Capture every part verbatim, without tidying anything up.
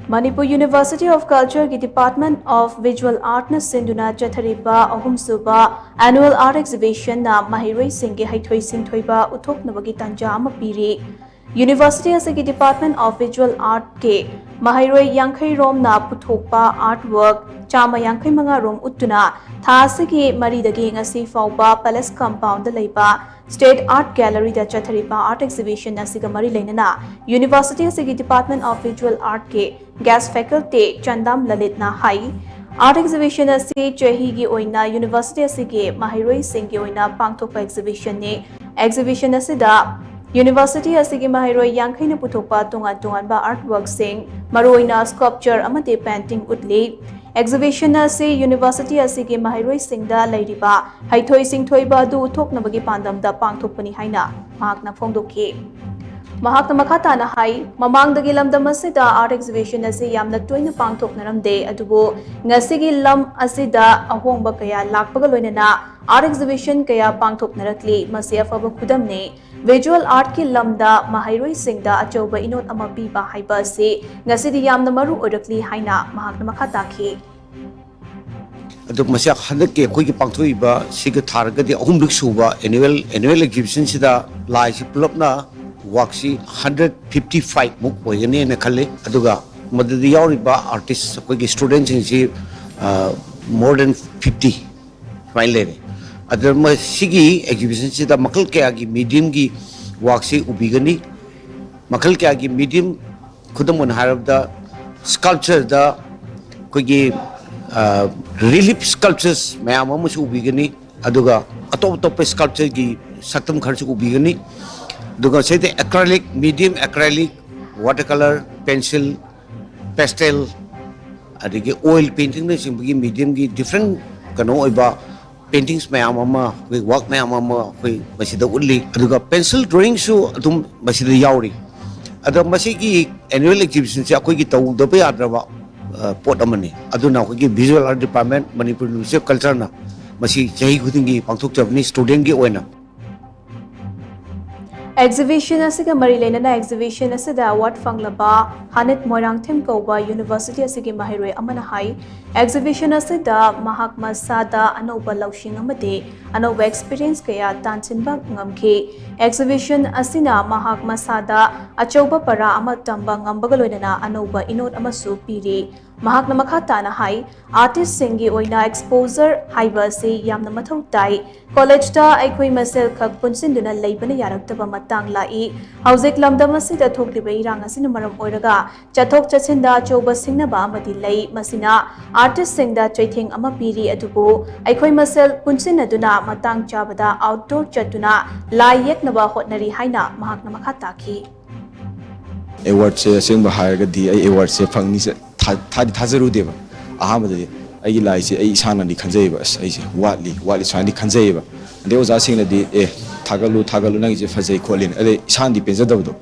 Manipur University of Culture ꯒꯤ Department of Visual Art ꯅ ꯁꯤꯟꯗꯨꯅ ꯆꯠꯊꯔꯤꯕ ꯑꯍꯨꯝꯁꯨꯕ Annual Art Exhibition ꯅ ꯃꯍꯩꯔꯣꯏꯁꯤꯡꯒꯤ ꯍꯩꯊꯣꯏ ꯁꯤꯡꯊꯣꯏꯕ ꯎꯠꯊꯣꯛꯅꯕꯒꯤ ꯇꯥꯟꯖꯥ ꯑꯃ ꯄꯤꯔꯤ꯫ University ꯑꯁꯤꯒꯤ Department of Visual Art ꯀꯤ ꯃꯍꯩꯔꯣꯏ ꯌꯥꯡꯈꯩ ꯔꯣꯝꯅ ꯄꯨꯊꯣꯛꯄ artwork ꯆꯥꯝꯃ ꯌꯥꯡꯈꯩ ꯃꯉꯥ ꯔꯣꯝ ꯎꯠꯇꯨꯅ ꯊꯥ ꯑꯁꯤꯒꯤ ꯃꯔꯤꯗꯒꯤ ꯉꯁꯤ ꯐꯥꯎꯕ Palace Compound ꯗ ꯂꯩꯕ State Art Gallery ꯗ ꯆꯠꯊꯔꯤꯕ Art Exhibition ꯑꯁꯤꯒ ꯃꯔꯤ ꯂꯩꯅꯅ University ꯑꯁꯤꯒꯤ Department of Visual Art ꯀꯤ Guest Faculty ꯆꯟꯗꯥꯝ ꯂꯂꯤꯠꯅ ꯍꯥꯏ, Art Exhibition ꯑꯁꯤ ꯆꯍꯤꯒꯤ ꯑꯣꯏꯅ University ꯑꯁꯤꯒꯤ ꯃꯍꯩꯔꯣꯏꯁꯤꯡꯒꯤ ꯑꯣꯏꯅ ꯄꯥꯡꯊꯣꯛꯄ exhibition ꯅꯤ꯫ Exhibition ꯑꯁꯤꯗ University ꯑꯁꯤꯒꯤ ꯃꯍꯩꯔꯣꯏ ꯌꯥꯡꯈꯩꯅ ꯄꯨꯊꯣꯛꯄ ꯇꯣꯉꯥꯟ ꯇꯣꯉꯥꯟꯕ artwork ꯁꯤꯡ, ꯃꯔꯨꯑꯣꯏꯅ sculpture ꯑꯃꯗꯤ painting ꯎꯠꯂꯤ꯫ Exhibition ꯑꯁꯤ University ꯑꯁꯤꯒꯤ ꯃꯍꯩꯔꯣꯏꯁꯤꯡꯗ ꯂꯩꯔꯤꯕ ꯍꯩꯊꯣꯏ ꯁꯤꯡꯊꯣꯏꯕ ꯑꯗꯨ ꯎꯠꯊꯣꯛꯅꯕꯒꯤ ꯄꯥꯟꯗꯝꯗ ꯄꯥꯡꯊꯣꯛꯄꯅꯤ ꯍꯥꯏꯅ ꯃꯍꯥꯛꯅ ꯐꯣꯡꯗꯣꯛꯈꯤ꯫ ꯃꯍꯥꯛꯅ ꯃꯈꯥ ꯇꯥꯅ ꯍꯥꯏ, ꯃꯃꯥꯡꯗꯒꯤ ꯂꯝꯗꯝ ꯑꯁꯤꯗ Art Exhibition ꯑꯁꯤ ꯌꯥꯝꯅ ꯇꯣꯏꯅ ꯄꯥꯡꯊꯣꯛꯅꯔꯝꯗꯦ, ꯑꯗꯨꯕꯨ ꯉꯁꯤꯒꯤ ꯂꯝ ꯑꯁꯤꯗ ꯑꯍꯣꯡꯕ ꯀꯌꯥ ꯂꯥꯛꯄꯒ ꯂꯣꯏꯅꯅ Art Exhibition ꯀꯌꯥ ꯄꯥꯡꯊꯣꯛꯅꯔꯛꯂꯤ꯫ ꯃꯁꯤ ꯑꯐꯕ ꯈꯨꯗꯝꯅꯤ꯫ Visual Art ꯀꯤ ꯂꯝꯗ ꯃꯍꯩꯔꯣꯏꯁꯤꯡꯗ ꯑꯆꯧꯕ ꯏꯅꯣꯠ ꯑꯃ ꯄꯤꯕ ꯍꯥꯏꯕ ꯑꯁꯤ ꯉꯁꯤꯗꯤ ꯌꯥꯝꯅ ꯃꯔꯨ ꯑꯣꯏꯔꯛꯂꯤ ꯍꯥꯏꯅ ꯃꯍꯥꯛꯅ ꯃꯈꯥ ꯇꯥꯈꯤ꯫ ꯑꯗꯨ ꯃꯁꯤ ꯍꯟꯗꯛꯀꯤ ꯑꯩꯈꯣꯏꯒꯤ ꯄꯥꯡꯊꯣꯛꯏꯕ ꯁꯤꯒ ꯊꯥꯔꯒꯗꯤ ꯑꯍꯨꯝꯂꯛ ꯁꯨꯕ annual annual exhibition ꯁꯤꯗ ꯂꯥꯏꯁꯤ ꯄꯨꯂꯞꯅ ꯋꯥꯛꯁꯤ ꯍꯟꯗ꯭ꯔꯦꯠ ꯐꯤꯐꯇꯤ ꯐꯥꯏꯚ ꯃꯨꯛ ꯑꯣꯏꯒꯅꯤꯅ ꯈꯜꯂꯤ꯫ ꯑꯗꯨꯒ ꯃꯗꯨꯗ ꯌꯥꯎꯔꯤꯕ artist ꯑꯩꯈꯣꯏꯒꯤ student ꯁꯤꯡꯁꯤ more than fifty ꯁꯨꯃꯥꯏꯅ ꯂꯩꯔꯦ꯫ ꯑꯗꯨꯅ ꯃꯁꯤꯒꯤ exhibition ꯁꯤꯗ ꯃꯈꯜ ꯀꯌꯥꯒꯤ medium ꯒꯤ ꯋꯥꯛꯁꯤ ꯎꯕꯤꯒꯅꯤ꯫ ꯃꯈꯜ ꯀꯌꯥꯒꯤ medium, ꯈꯨꯗꯝ ꯑꯣꯏꯅ ꯍꯥꯏꯔꯕꯗ sculpture ꯗ ꯑꯩꯈꯣꯏꯒꯤ relief sculptures ꯃꯌꯥꯝ ꯑꯃꯁꯨ ꯎꯕꯤꯒꯅꯤ꯫ ꯑꯗꯨꯒ ꯑꯇꯣꯞ ꯑꯇꯣꯞꯄ sculpture ꯒꯤ ꯁꯛꯇꯝ ꯈꯔꯁꯨ ꯎꯕꯤꯒꯅꯤ꯫ ꯑꯗꯨꯒ ꯁꯤꯗ acrylic, medium acrylic, water colour, pencil, pastel, ꯑꯗꯒꯤ oil painting ꯅꯆꯤꯡꯕꯒꯤ medium ꯒꯤ different ꯀꯩꯅꯣ ꯑꯣꯏꯕ paintings ꯃꯌꯥꯝ ꯑꯃ, ꯑꯩꯈꯣꯏ work ꯃꯌꯥꯝ ꯑꯃ ꯑꯩꯈꯣꯏ ꯃꯁꯤꯗ ꯎꯠꯂꯤ꯫ ꯑꯗꯨꯒ pencil drawing ꯁꯨ ꯑꯗꯨꯝ ꯃꯁꯤꯗ ꯌꯥꯎꯔꯤ꯫ ꯑꯗꯣ ꯃꯁꯤꯒꯤ annual exhibition ꯁꯦ ꯑꯩꯈꯣꯏꯒꯤ ꯇꯧꯗꯕ ꯌꯥꯗ꯭ꯔꯕ ꯄꯣꯠ ꯑꯃꯅꯤ꯫ ꯑꯗꯨꯅ ꯑꯩꯈꯣꯏꯒꯤ Visual Art Department, Manipur University of Culture ꯅ ꯃꯁꯤ ꯆꯍꯤ ꯈꯨꯗꯤꯡꯒꯤ ꯄꯥꯡꯊꯣꯛꯆꯕꯅꯤ student ꯀꯤ ꯑꯣꯏꯅ꯫ Exhibition ꯑꯁꯤꯒ ꯃꯔꯤ ꯂꯩꯅꯅ exhibition ꯑꯁꯤꯗ award ꯐꯪꯂꯕ ꯍꯥꯅꯤꯠ ꯃꯣꯏꯔꯥꯡꯊꯦꯝ ꯀꯧꯕ university ꯑꯁꯤꯒꯤ ꯃꯍꯩꯔꯣꯏ ꯑꯃꯅ ꯍꯥꯏ, exhibition ꯑꯁꯤꯗ ꯃꯍꯥꯛ ꯃꯁꯥꯗ ꯑꯅꯧꯕ ꯂꯧꯁꯤꯡ ꯑꯃꯗꯤ ꯑꯅꯧꯕ experience ꯀꯌꯥ ꯇꯥꯟꯁꯤꯟꯕ ꯉꯝꯈꯤ꯫ Exhibition ꯑꯁꯤꯅ ꯃꯍꯥꯛ ꯃꯁꯥꯗ ꯑꯆꯧꯕ ꯄꯔꯥ ꯑꯃ ꯇꯝꯕ ꯉꯝꯕꯒ ꯂꯣꯏꯅꯅ ꯑꯅꯧꯕ ꯏꯅꯣꯠ ꯑꯃꯁꯨ ꯄꯤꯔꯤ꯫ ꯃꯍꯥꯛꯅ ꯃꯈꯥ ꯇꯥꯅ ꯍꯥꯏ, artistꯁꯤꯡꯒꯤ ꯑꯣꯏꯅ exposure ꯍꯥꯏꯕ ꯑꯁꯤ ꯌꯥꯝꯅ ꯃꯊꯧ ꯇꯥꯏ꯫ Collegeꯇ ꯑꯩꯈꯣꯏ ꯃꯁꯦꯜ ꯈꯛ ꯄꯨꯟꯁꯤꯟꯗꯨꯅ ꯂꯩꯕꯅ ꯌꯥꯔꯛꯇꯕ ꯃꯇꯥꯡ ꯂꯥꯛꯏ꯫ ꯍꯧꯖꯤꯛ ꯂꯝꯗꯝ ꯑꯁꯤꯗ ꯊꯣꯛꯂꯤꯕ ꯏꯔꯥꯡ ꯑꯁꯤꯅ ꯃꯔꯝ ꯑꯣꯏꯔꯒ ꯆꯠꯊꯣꯛ ꯆꯠꯁꯤꯟꯗ ꯑꯆꯧꯕ ꯁꯤꯡꯅꯕ ꯑꯃꯗꯤ ꯂꯩ꯫ ꯃꯁꯤꯅ artistꯁꯤꯡꯗ ꯆꯩꯊꯦꯡ ꯑꯃ ꯄꯤꯔꯤ꯫ ꯑꯗꯨꯕꯨ ꯑꯩꯈꯣꯏ ꯃꯁꯦꯜ ꯄꯨꯟꯁꯤꯟꯅꯗꯨꯅ ꯃꯇꯥꯡ ꯆꯥꯕꯗ outdoor ꯆꯠꯇꯨꯅ ꯂꯥꯏ ꯌꯦꯛꯅꯕ ꯍꯣꯠꯅꯔꯤ ꯍꯥꯏꯅ ꯃꯍꯥꯛꯅ ꯃꯈꯥ ꯇꯥꯈꯤ꯫ Awardꯁꯦ ꯑꯁꯦꯡꯕ ꯍꯥꯏꯔꯒꯗꯤ ꯑꯩ awardꯁꯦ ꯐꯪꯅꯤꯁꯦ ꯊꯥ- ꯊꯥꯗꯤ ꯊꯥꯖꯔꯨꯗꯦꯕ꯫ ꯑꯍꯥꯟꯕꯗꯗꯤ ꯑꯩꯒꯤ ꯂꯥꯏꯁꯦ ꯑꯩ ꯏꯁꯥꯅꯗꯤ ꯈꯟꯖꯩꯌꯦꯕ, "ꯑꯁ, ꯑꯩꯁꯦ ꯋꯥꯠꯂꯤ ꯋꯥꯠꯂꯤ" ꯁꯨꯃꯥꯏꯅꯗꯤ ꯈꯟꯖꯩꯌꯦꯕ꯫ ꯑꯗꯩ ꯑꯣꯖꯥꯁꯤꯡꯅꯗꯤ, "ꯑꯦ, ꯊꯥꯒꯠꯂꯨ ꯊꯥꯒꯠꯂꯨ, ꯅꯪꯒꯤꯁꯦ ꯐꯖꯩ ꯈꯣꯠꯂꯤꯅ", ꯑꯗꯩ ꯏꯁꯥꯅꯗꯤ ꯄꯦꯟꯖꯗꯕꯗꯣ꯫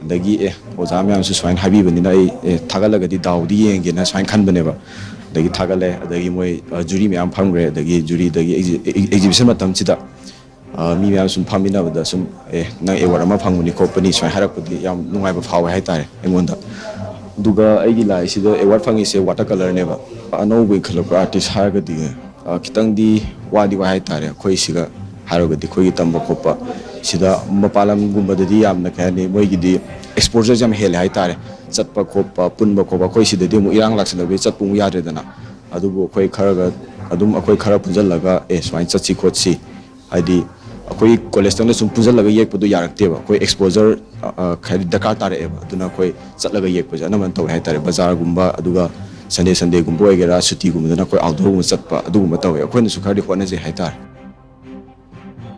ꯑꯗꯒꯤ, "ꯑꯦ, ꯑꯣꯖꯥ ꯃꯌꯥꯝꯁꯨ ꯁꯨꯃꯥꯏꯅ ꯍꯥꯏꯕꯤꯕꯅꯤꯅ ꯑꯩ, ꯑꯦ, ꯊꯥꯒꯠꯂꯒꯗꯤ ꯗꯥꯎꯗꯤ ꯌꯦꯡꯒꯦꯅ" ꯁꯨꯃꯥꯏꯅ ꯈꯟꯕꯅꯦꯕ꯫ ꯑꯗꯒꯤ ꯊꯥꯒꯠꯂꯦ, ꯑꯗꯒꯤ ꯃꯣꯏ ꯑ, jury ꯃꯌꯥꯝ ꯐꯝꯈ꯭ꯔꯦ꯫ ꯑꯗꯒꯤ juryꯗꯒꯤ exhi- exhibition ꯃꯇꯝꯁꯤꯗ ꯑ, ꯃꯤ ꯃꯌꯥꯝ ꯁꯨꯝ ꯐꯝꯃꯤꯟꯅꯕꯗ ꯁꯨꯝ, "ꯑꯦ, ꯅꯪ award ꯑꯃ ꯐꯪꯕꯅꯤ ꯈꯣꯠꯄꯅꯤ" ꯁꯨꯃꯥꯏꯅ ꯍꯥꯏꯔꯛꯄꯗꯤ ꯌꯥꯝ ꯅꯨꯡꯉꯥꯏꯕ ꯐꯥꯎꯋꯦ ꯍꯥꯏꯇꯥꯔꯦ ꯑꯩꯉꯣꯟꯗ꯫ ꯑꯗꯨꯒ ꯑꯩꯒꯤ ꯂꯥꯏꯁꯤꯗ award ꯐꯪꯉꯤꯁꯦ water colourꯅꯦꯕ꯫ ꯑꯅꯧꯕ ꯏꯟꯈꯠꯂꯛꯄ artist ꯍꯥꯏꯔꯒꯗꯤ, ꯑ, ꯈꯤꯇꯪꯗꯤ ꯋꯥꯗꯤ ꯋꯥꯏ ꯍꯥꯏꯇꯥꯔꯦ꯫ ꯑꯩꯈꯣꯏ ꯁꯤꯒ ꯍꯥꯏꯔꯨꯔꯒꯗꯤ ꯑꯩꯈꯣꯏꯒꯤ ꯇꯝꯕ ꯈꯣꯠꯄ ꯁꯤꯗ ꯃꯄꯥꯟ ꯂꯝꯒꯨꯝꯕꯗꯗꯤ ꯌꯥꯝꯅ, ꯀꯩ ꯍꯥꯏꯅꯤ, ꯃꯣꯏꯒꯤꯗꯤ exposureꯁꯦ ꯌꯥꯝ ꯍꯦꯜꯂꯦ ꯍꯥꯏꯇꯥꯔꯦ꯫ ꯆꯠꯄ ꯈꯣꯠꯄ, ꯄꯨꯟꯕ ꯈꯣꯠꯄ, ꯑꯩꯈꯣꯏ ꯁꯤꯗꯗꯤ ꯑꯃꯨꯛ ꯏꯔꯥꯡ ꯂꯥꯛꯁꯜꯂꯛꯄꯒꯤ ꯆꯠꯄ ꯑꯃꯨꯛ ꯌꯥꯗ꯭ꯔꯦꯗꯅ꯫ ꯑꯗꯨꯕꯨ ꯑꯩꯈꯣꯏ ꯈꯔꯒ ꯑꯗꯨꯝ, ꯑꯩꯈꯣꯏ ꯈꯔ ꯄꯨꯟꯁꯤꯜꯂꯒ, "ꯑꯦ, ꯁꯨꯃꯥꯏꯅ ꯆꯠꯁꯤ ꯈꯣꯠꯁꯤ", ꯍꯥꯏꯗꯤ ꯑꯩꯈꯣꯏ collegeꯇꯪꯗ ꯁꯨꯝ ꯄꯨꯟꯁꯤꯜꯂꯒ ꯌꯦꯛꯄꯗꯣ ꯌꯥꯔꯛꯇꯦꯕ, ꯑꯩꯈꯣꯏ exposure, ꯑ, ꯑ, ꯍꯥꯏꯗꯤ ꯗꯔꯀꯥꯔ ꯇꯥꯔꯛꯑꯦꯕ꯫ ꯑꯗꯨꯅ ꯑꯩꯈꯣꯏ ꯆꯠꯂꯒ ꯌꯦꯛꯄꯁꯦ ꯑꯅꯝꯕꯅ ꯇꯧꯋꯦ ꯍꯥꯏꯇꯥꯔꯦ꯫ ꯕꯖꯥꯔꯒꯨꯝꯕ, ꯑꯗꯨꯒ Sunday Sundayꯒꯨꯝꯕ ꯑꯣꯏꯒꯦꯔꯥ, ꯁꯨꯇꯤꯒꯨꯝꯕꯗꯅ ꯑꯩꯈꯣꯏ outdoorꯒꯨꯝꯕ ꯆꯠꯄ, ꯑꯗꯨꯒꯨꯝꯕ ꯇꯧꯋꯦ꯫ ꯑꯩꯈꯣꯏꯅꯁꯨ ꯈꯔꯗꯤ ꯍꯣꯠꯅꯖꯩ ꯍꯥꯏꯇꯥꯔꯦ꯫